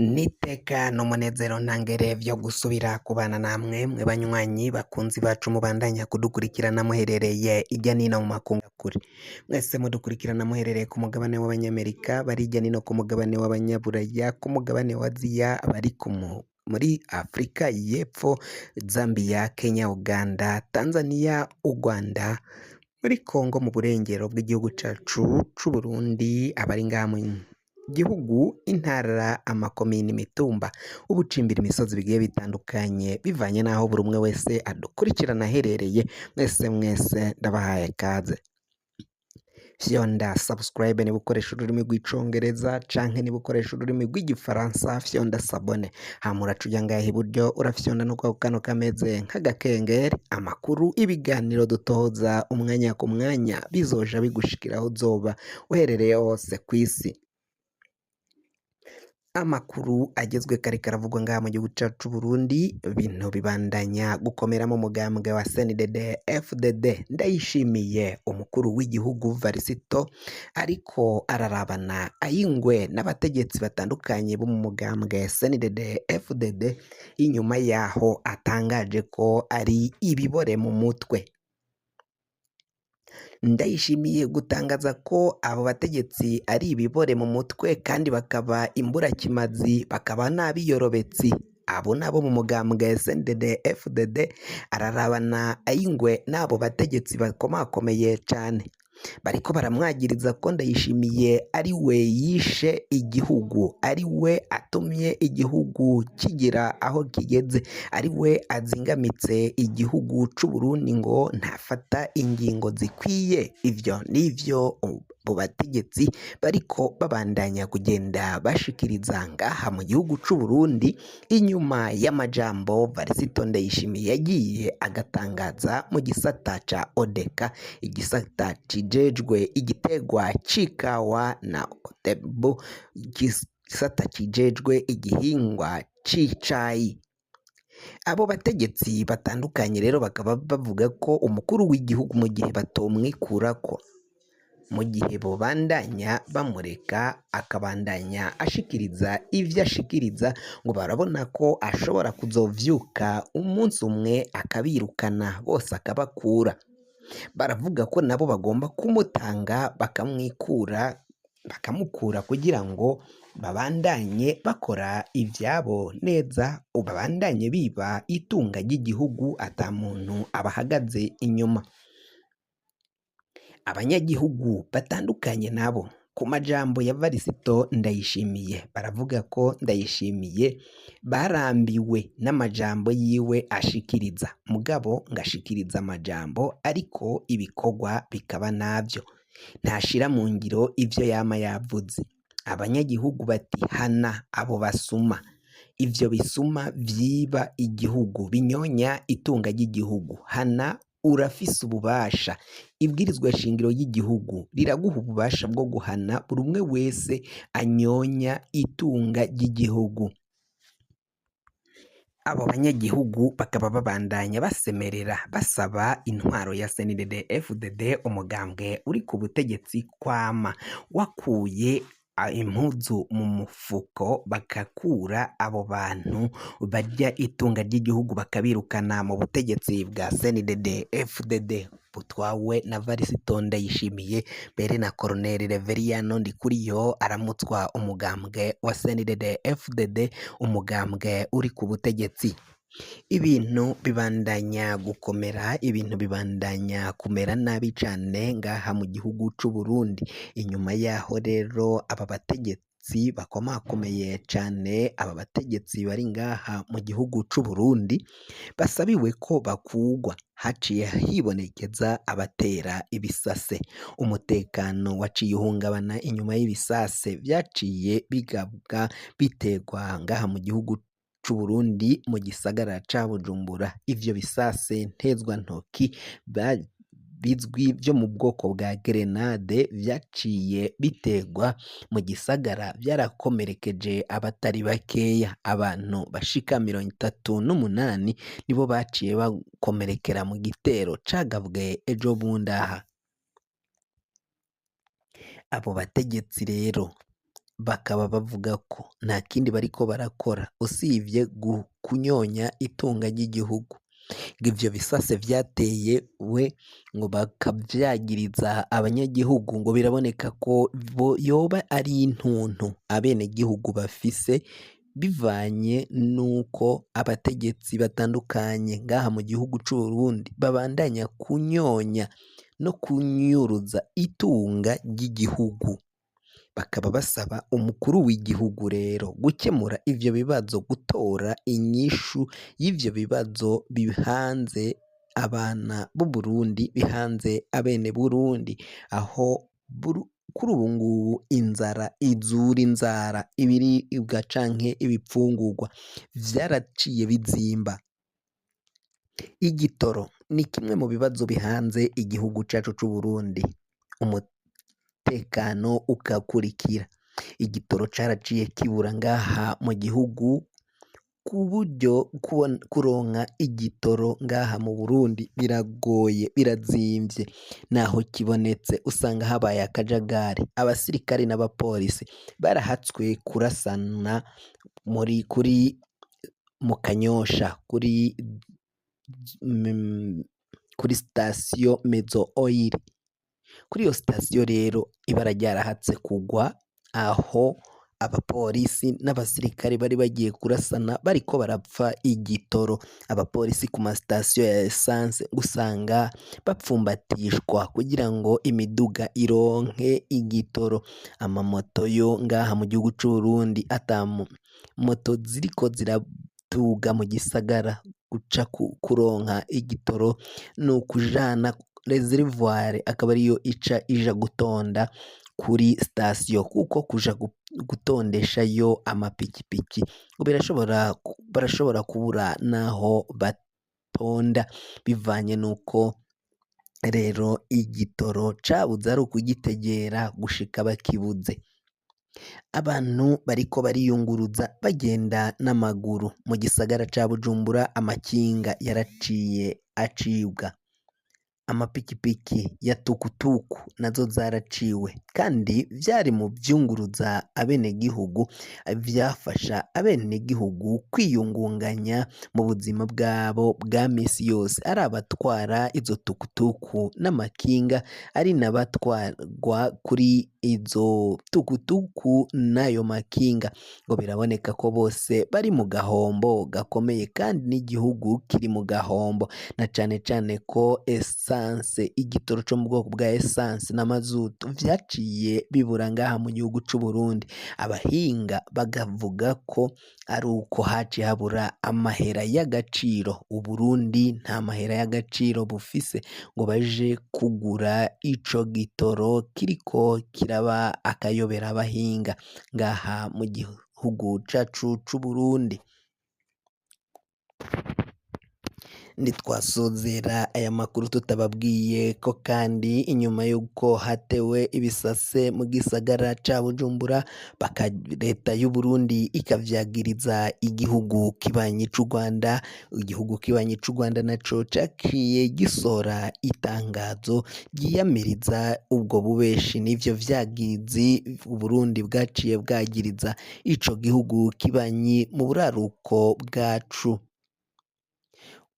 N'iteka n'umunezero ntangere vyo gusubira kubana namwe mwe banywanyi bakunzi bacu mubandanya kudukurikirana muherereye irya nino mu makungu ya kure, mwese mudukurikirana muherereye ku mugabane w'abanyamerika, bari irya nino ku mugabane w'abanyaburaya, ku mugabane wa Aziya, abari muri Afrika y'Epfo, Zambia, Kenya, Uganda, Tanzania, u Rwanda, muri Congo mu burengero bw'igihugu cacu c'Uburundi, abari ngaha mu gihugu, intara, amakomini, imitumba, ubucimbira imisozi bigiye bitandukanye bivanye n'aho buri umwe wese adukurikirana aherereye, mwese mwese ndabahaye kaze. Fyonda subscribe niba ukoresha ururimi rw'icongereza canke niba ukoresha ururimi rw'igifaransa, fyonda s'abonner, hama uraca uja ngaha iburyo urafyonda no kwako kano kameze nk'agakengeri. Amakuru, ibiganiro dutoza umwanya ku mwanya bizoja bigushikira aho uzoba uherereye hose kw'isi. Amakuru agezwe kare karavugwa ngaha mu gihugu cacu c'Uburundi, ibintu bibandanya gukomera mu mugambwe wa CNDD FDD. Ndayishimiye umukuru w'igihugu Varisito ariko ararabana ayingwe n'abategetsi batandukanye bo mu mugambwe CNDD FDD, inyuma yaho atangaje ko ari ibibore mu mutwe. Ndayishimiye gutangaza ko abo bategetsi ari ibibore mu mutwe kandi bakaba imburakimazi, bakaba n'abiyorobetsi, abo nabo mu mugambwe SNDD FDD. Ararabana ayingwe n'abo bategetsi bakomakomeye cane, bariko baramwagiriza ko Ndayishimiye ari we yishe igihugu, ari we atumye igihugu kigira aho kigeze, ari we azingamitse igihugu c'Uburundi ngo ntafata ingingo zikwiye. Ivyo nivyo abo bategetsi bariko babandanya kugenda bashikiriza ngaha mu gihugu c'Uburundi, inyuma y'amajambo Varisito Ndayishimiye yagiye agatangaza mu gisata ca Odeka, igisata kijejwe igitegwa c'ikawa, na Otebu, igisata kijejwe igihingwa c'icayi. Abo bategetsi batandukanye rero bakaba bavuga ko umukuru w'igihugu mu gihe batomwikurako, mu gihe bobandanya bamureka akabandanya ashikiriza ivyo ashikiriza, ngo barabona ko ashobora kuzovyuka umunsi umwe akabirukana bose akabakura. Baravuga ko nabo bagomba kumutanga bakamwikura, bakamukura kugira ngo babandanye bakora ivyabo neza, babandanye biba itunga ry'igihugu ata muntu abahagaze inyuma. Abanyagihugu batandukanye nabo ku majambo ya Varisito Ndayishimiye baravuga ko Ndayishimiye barambiwe n'amajambo yiwe ashikiriza, mugabo ngashikiriza amajambo ariko ibikorwa bikaba navyo, ntashira mu ngiro ivyo yama yavuze. Abanyagihugu bati hana abo basuma, ivyo bisuma vyiba igihugu, binyonya itunga ry'igihugu, hana urafise ububasha, ibwirizwa shingiro ry'igihugu riraguha ububasha bwo guhana buri umwe wese anyonya itunga ry'igihugu. Abo banyagihugu bakaba babandanya basemerera basaba intwaro ya CNDD FDD, umugambwe uri ku butegetsi, kwama wakuye impuzu mu mufuko, bagakura abo bantu barya itunga ry'igihugu, bakabirukana mu butegetsi bwa CNDD FDD butwawe na Varisito Ndayishimiye, mbere na Colonel Reveriyano Ndikuriyo aramutswa umugambwe wa CNDD FDD, umugambwe uri ku butegetsi. Ibintu bibandanya gukomera, ibintu bibandanya kumera nabi cane ngaha mu gihugu c'Uburundi. Inyuma yaho rero aba bategetsi bakomakomeye cane, aba bategetsi bari ngaha mu gihugu c'Uburundi basabiwe ko bakugwa, haciye hibonekeza abatera ibisase. Umutekano waciye uhungabana inyuma y'ibisase vyaciye bigabwa bitegwa ngaha mu gihugu c'Uburundi mu gisagara ca Bujumbura. Ivyo bisase ntezwantoki bizwi vyo mu bwoko bwa gerenade vyaciye bitegwa mu gisagara vyarakomerekeje abatari bakeya, abantu bashika 38 nibo baciye bakomerekera mu gitero cagabwe ejo bundi aha. Abo bategetsi rero Bakaba bavuga ko nta kindi bariko barakora usivye kunyonya itunga ry'igihugu. Ngo ivyo bisase vyateye we ngo bakavyagiriza abanyagihugu ngo biraboneka ko yoba ari intuntu abenegihugu bafise bivanye n'uko abategetsi batandukanye ngaha mu gihugu c'Uburundi babandanya kunyonya no kunyuruza itunga ry'igihugu. Bakaba basaba umukuru w'igihugu rero gukemura ivyo bibazo, gutora inyishu y'ivyo bibazo bihanze abana b'Uburundi, bihanze abene Burundi, aho kuri ubu ngubu inzara izura inzara, ibiribwa canke ibifungurwa vyaraciye bizimba. Igitoro ni kimwe mu bibazo bihanze igihugu cacu c'Uburundi, umutekano ugakurikira. Igitoro caraciye kibura ngaha mu gihugu, ku buryo kuronka igitoro ngaha mu Burundi biragoye, birazimvye. Naho kibonetse usanga habaye akajagari. Abasirikare n'abapolisi barahatswe kurasana muri kuri mu Kanyosha kuri sitasiyo Mezo Oil. Kuri iyo sitasiyo rero ibara ryarahatse kugwa aho abapolisi n'abasirikare bari bagiye kurasana bariko barapfa igitoro. Abapolisi ku masitasiyo ya essence usanga bapfumbatishwa kugira ngo imiduga ironke igitoro. Amamoto yo ngaha mu gihugu c'Uburundi ata moto ziriko ziraduga mu gisagara guca kuronka igitoro ni ukujana reservoir akaba ariyo ica ija gutonda kuri sitasiyo, kuko kuja gutondeshayo amapikipiki ngo barashobora kubura n'aho batonda bivanye n'uko rero igitoro cabuze ari ukugitegera gushika bakibuze. Abantu bariko bariyunguruza bagenda n'amaguru mu gisagara ca Bujumbura, amakinga yaraciye acibwa, amapikipiki ya tukutuku nazo zaraciwe, kandi vyari mu vyunguruza abenegihugu, vyafasha abenegihugu kwiyungunganya mu buzima bwabo bwa misi yose, ari abatwara izo tukutuku n'amakinga, ari n'abatwarwa kuri izo tukutuku n'ayo makinga. Ngo biraboneka ko bose bari mu gahombo gakomeye, kandi n'igihugu kiri mu gahombo, na cane cane ko essence, igitoro co mu bwoko bwa essence n'amazutu vyaciye bibura ngaha mu gihugu c'Uburundi. Abahinga bakavuga ko ari uko haciye habura amahera y'agaciro. Uburundi nta mahera y'agaciro bufise ngo baje kugura ico gitoro kiriko kiraba akayobera abahinga ngaha mu gihugu cacu c'Uburundi. Ntitwasozera aya makuru tutababwiye ko kandi inyuma y'uko hatewe ibisase mu gisagara ca Bujumbura, leta y'Uburundi ikavyagiriza igihugu kibanyi c'u Rwanda, igihugu kibanyi c'u Rwanda naco caciye gisohora itangazo ryiyamiriza ubwo bubeshi n'ivyo vyagirizi Uburundi bwaciye bwagiriza ico gihugu kibanyi mu buraruko bwacu.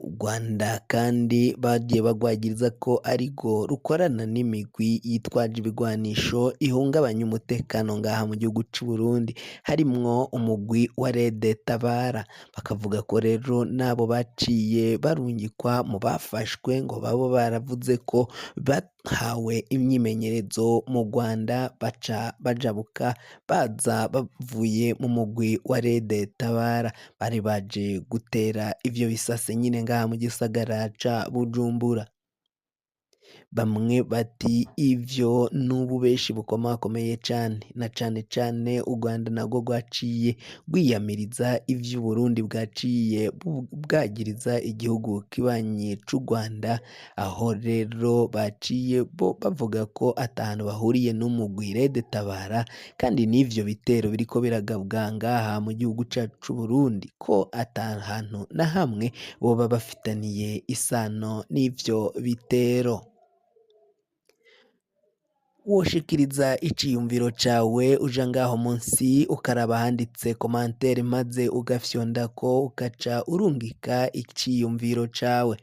U Rwanda kandi bagiye bagwagiriza ko arirwo rukorana n'imigwi yitwaje ibigwanisho ihungabanya umutekano ngaha mu gihugu c'u Burundi, harimwo umugwi wa Rede Tabara. Bakavuga ko rero n'abo baciye barungikwa mu bafashwe ngo babo baravuze ko bahawe imyimenyerezo mu Rwanda, baca bajabuka baza bavuye mu mugwi wa Rede Tabara, bari baje gutera ivyo bisase nyine ngaha mu gisagara ca Bujumbura. Bamwe bati ivyo n'ububeshi bukomakomeye cane, na cane cane u Rwanda narwo rwaciye rwiyamiriza ivyo Uburundi bwaciye bwagiriza igihugu kibanyi c'u Rwanda, aho rero baciye bo bavuga ko atahantu bahuriye n'umugwi Rede Tabara, kandi n'ivyo bitero biriko biragabwa ngaha mu gihugu cacu c'Uburundi ko ata hantu na hamwe boba bafitaniye isano n'ivyo bitero. Woshikiriza iciyumviro cawe uja ngaho munsi ukaraba ahanditse commentaire, maze ugafyondako, ukaca urungika iciyumviro cawe.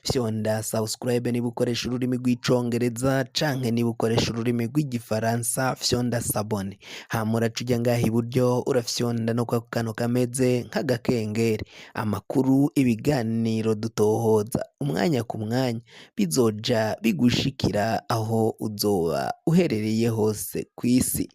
Fyonda subscribe niba ukoresha ururimi rw'Icongereza, canke niba ukoresha ururimi rw'Igifaransa fyonda s'abonner. Hama uraca uja ngaha iburyo, urafyonda no kwako kantu kameze nk'agakengeri. Amakuru, ibiganiro dutohoza umwanya ku mwanya bizoja bigushikira aho uzoba uherereye hose kw'isi.